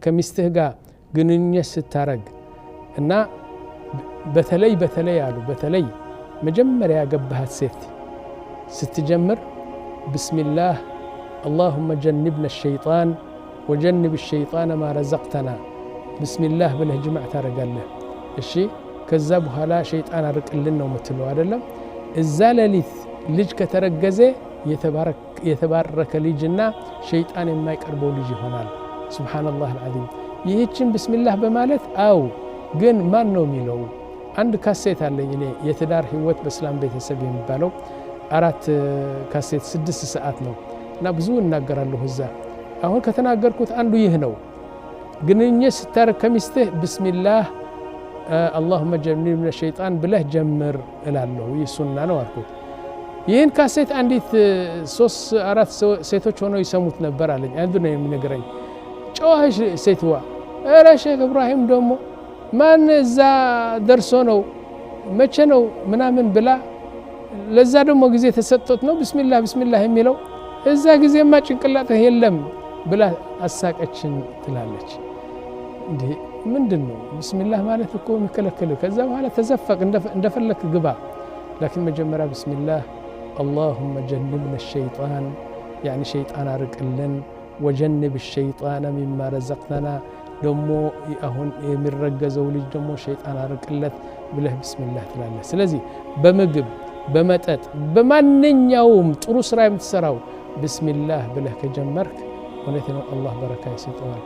ከሚስትህ ጋር ግንኙነት ስታረግ እና በተለይ በተለይ አሉ፣ በተለይ መጀመሪያ ያገባሃት ሴት ስትጀምር ብስሚላህ አላሁመ ጀንብና ሸይጣን ወጀንብ ሸይጣን ማ ረዘቅተና ብስሚላህ ብለህ ጅማዕ ታደርጋለህ። እሺ፣ ከዛ በኋላ ሸይጣን አርቅልን ነው የምትለው አይደለም? እዛ ሌሊት ልጅ ከተረገዘ የተባረከ ልጅና ሸይጣን የማይቀርበው ልጅ ይሆናል። ሱብሓነላህ አልዓዚም። ይህችን ብስሚላህ በማለት አው ግን ማን ነው የሚለው? አንድ ካሴት አለኝ እኔ፣ የትዳር ህይወት በእስላም ቤተሰብ የሚባለው፣ 4 ካሴት 6 ሰዓት ነው እና ብዙ እናገራለሁ እዛ። አሁን ከተናገርኩት አንዱ ይህ ነው። ግንኙነት ስታረግ ከሚስትህ ብስሚላህ አላሁመ ጀኒብነ ሸይጣን ብለህ ጀምር እላለሁ። ይህ ሱና ነው አልኩት። ይህን ካሴት አንዲት 3 4 ሴቶች ሆነው ይሰሙት ነበር አለኝ። አንዱ ነው የሚነግረኝ። ጨዋሽ ሴትዋ፣ ኧረ ሼክ እብራሂም ደግሞ ማን እዛ ደርሶ ነው መቼ ነው ምናምን ብላ፣ ለዛ ደግሞ ጊዜ ተሰጥቶት ነው ብስሚላህ ብስሚላህ የሚለው፣ እዛ ጊዜማ ጭንቅላትህ የለም ብላ አሳቀችን ትላለች። እንዴ፣ ምንድን ነው ብስሚላህ ማለት እኮ የሚከለክልህ? ከዛ በኋላ ተዘፈቅ፣ እንደፈለክ ግባ። ላኪን መጀመሪያ ብስሚላህ አላሁመ ጀንብነ ሸይጣን፣ ያኒ ሸይጣን አርቅልን፣ ወጀንብ ሸይጣነ ሚማ ረዘቅተና፣ ደሞ አሁን የሚረገዘው ልጅ ደግሞ ሸይጣን አርቅለት ብለህ ብስሚላህ ትላለህ። ስለዚህ በምግብ፣ በመጠጥ፣ በማንኛውም ጥሩ ስራ የምትሰራው ብስሚላህ ብለህ ከጀመርክ እውነት ነው አላህ በረካ ይሰጠዋል።